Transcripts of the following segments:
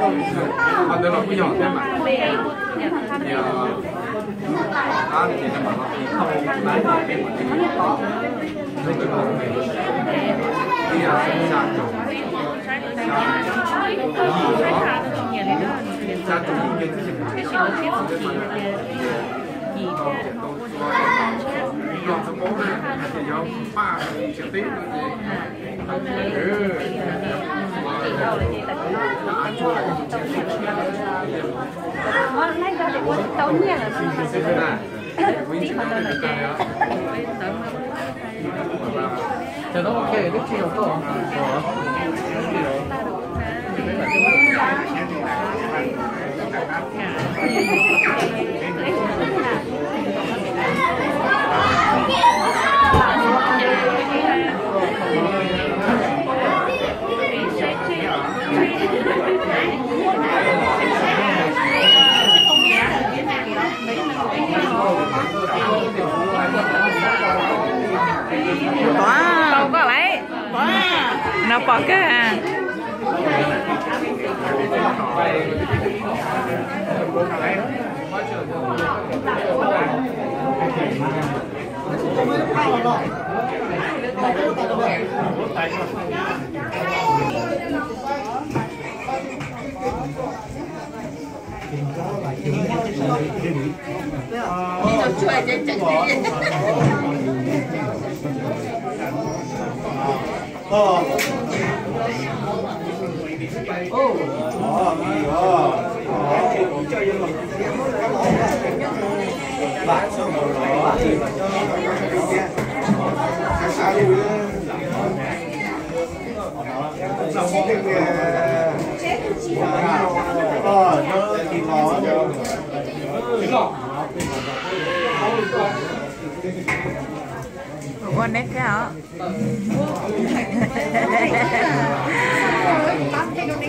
Qhov ntawd los kuj yog thiab mas. Ces, a, ces no mas los tau na, ib yam xya caum, xya caum yim, xya caum yim kiag twb yog tau, tau txua, txua paub na, ces yog paj tsis tib no ces Pom koj lawm. No pom kawg. Ua neb kawg os. Kawm tij laug.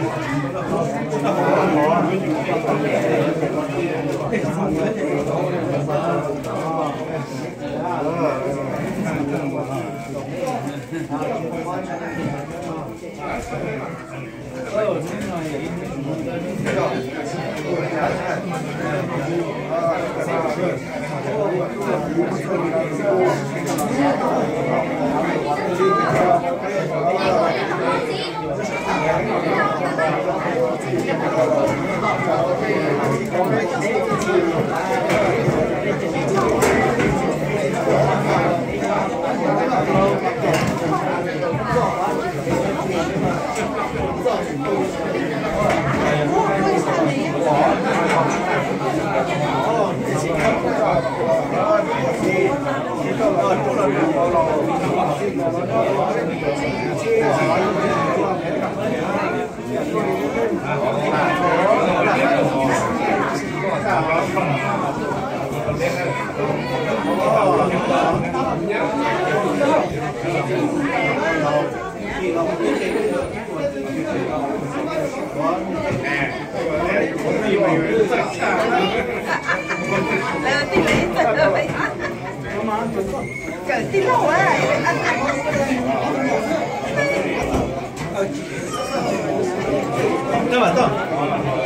Tab mas toj.